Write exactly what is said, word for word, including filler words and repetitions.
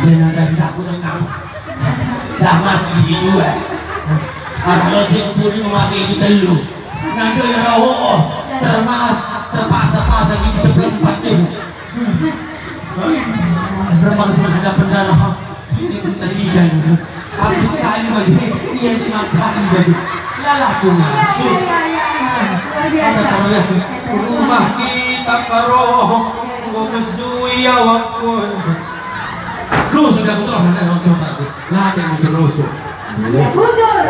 Jenang dan saku tentang. Dah mas gigi dua. Kalau si Empuri masih di telu. Nanti ya, oh, oh, termas, terpaksa-paksa gigi seperempat deh. Terpaksa ada pendarahan. Ini tadi kan. Aku sekali lagi, ia dimakan bagi. Lalah aku masuk. Iya, iya, iya. Luar biasa. Rumah kita karo, enggo mesui awakku. Lu sudah betul, ada orang coba aku. Lah, yang muncul rusuh. Iya, bujur.